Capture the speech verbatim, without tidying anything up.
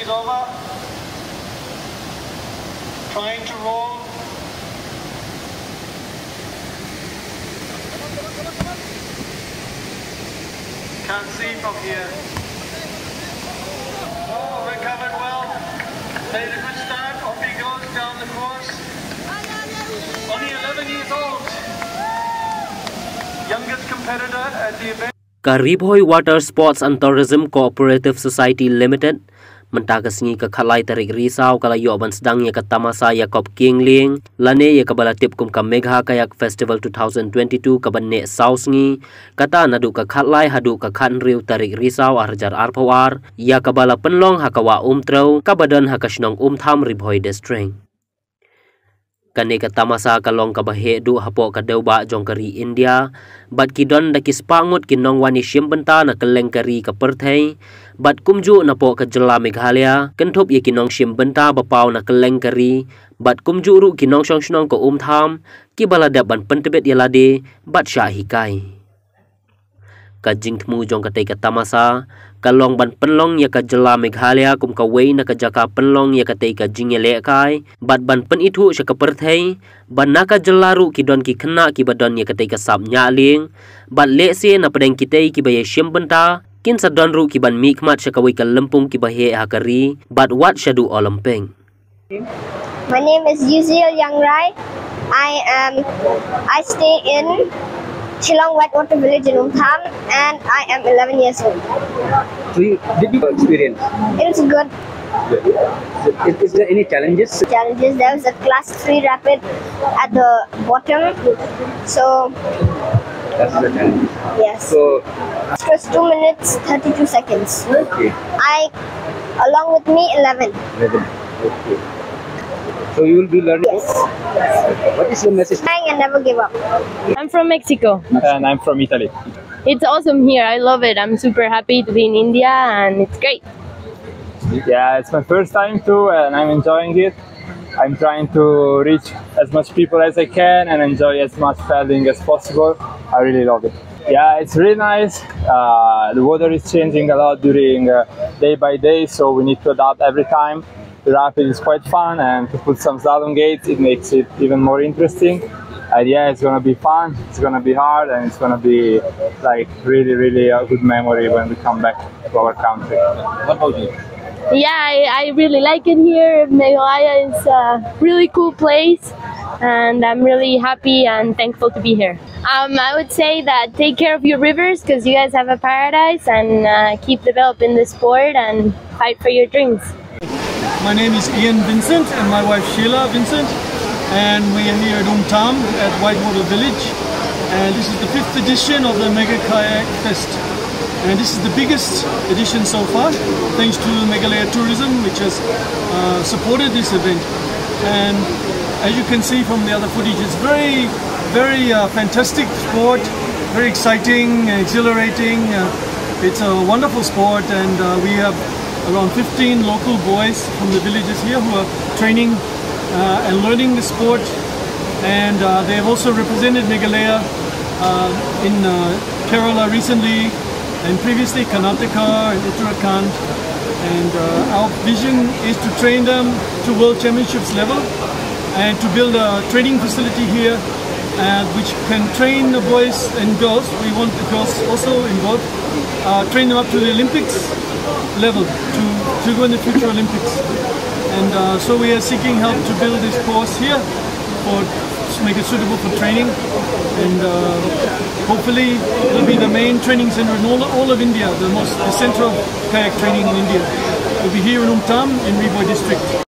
Over. Trying to roll. Can't see from here. Oh, recovered well. Made a good start. Off he goes down the course. Only eleven years old. Youngest competitor at the event. Ka Ri Bhoi Water Sports and Tourism Cooperative Society Limited mynta ka sngi ka khatlai tarik Risaw ka la ïoh ban sdang ïa ka tamasa ïakob kieng lieng lane ïa kaba la tip kum ka Megha Kayak Festival two thousand twenty-two kaba neh saw sngi, kata naduh ka khatlai haduh ka khathynriew tarik Risaw ar hajar arphew ar, ïa kaba la pynlong ha ka wah Umtrew kaba don ha ka shnong Umtham, Ri Bhoi District. Kane ka tamasa ka long kaba heh duh hapoh ka dewbah jong ka ri India bad ki don da ki spah ngut ki nongwan ïashim bynta na kylleng ka ri ka pyrthei bad kumjuh napoh ka jylla Meghalaya, kynthup ïa ki nongshim bynta ba paw na kylleng ka ri bad kumjuh ruh ki nongshong shnong ka Umtham kiba la dep ban pyntbit ïa lade bad shah hikai. Ka jingthmu jong katei ka tamasa ka long ban pynlong ïa ka jylla Meghalaya kum kawei na ka jaka pynlong ïa katei ka jingïalehkai bad ban pynithuh sha ka pyrthei ba na ka jylla ruh ki don ki khynnah kiba don ïa katei ka sap ñiah lieng bad lehse na pdeng kitei kiba ïashim bynta kin sa don ruh ki ban mihkhmat sha kawei ka lympung kiba heh ha ka ri bad wat shaduh Olympic. My name is Yuziel Yangrai. I am I stay in Shillong Whitewater Village in Umtham, and I am eleven years old. So you, did you experience? It's good. Is, is there any challenges? Challenges. There was a class three rapid at the bottom, so That's the challenge. Yes. So It was two minutes thirty-two seconds. Okay. I, along with me, eleven. Eleven. Okay. So you will be learning. Yes. What is your message? Trying and never give up. I'm from Mexico. And I'm from Italy. It's awesome here. I love it. I'm super happy to be in India and it's great. Yeah, it's my first time too, and I'm enjoying it. I'm trying to reach as much people as I can and enjoy as much paddling as possible. I really love it. Yeah, it's really nice. Uh, the weather is changing a lot during uh, day by day, so we need to adapt every time. The rapid is quite fun, and to put some slalom gates, it makes it even more interesting. And yeah, it's gonna be fun. It's gonna be hard, and it's gonna be like really, really a good memory when we come back to our country. What about you? Yeah, I, I really like it here. Meghalaya is a really cool place, and I'm really happy and thankful to be here. Um, I would say that take care of your rivers because you guys have a paradise, and uh, keep developing the sport and fight for your dreams. My name is Ian Vincent and my wife Sheila Vincent, and we are here at Umtam at Whitewater Village. And this is the fifth edition of the Mega Kayak Fest. And this is the biggest edition so far, thanks to Meghalaya Tourism, which has uh, supported this event. And as you can see from the other footage, it's very, very uh, fantastic sport, very exciting, exhilarating. Uh, it's a wonderful sport, and uh, we have around fifteen local boys from the villages here who are training uh, and learning the sport. And uh, they have also represented Meghalaya uh, in uh, Kerala recently, and previously Karnataka and Uttarakhand. And uh, our vision is to train them to World Championships level and to build a training facility here uh, which can train the boys and girls. We want the girls also involved, uh, train them up to the Olympics level to, to go in the future Olympics. And uh, so we are seeking help to build this course here for to make it suitable for training. And uh, hopefully it'll be the main training center in all, all of India, the most the center of kayak training in India. It'll be here in Umtam in Ri Bhoi district.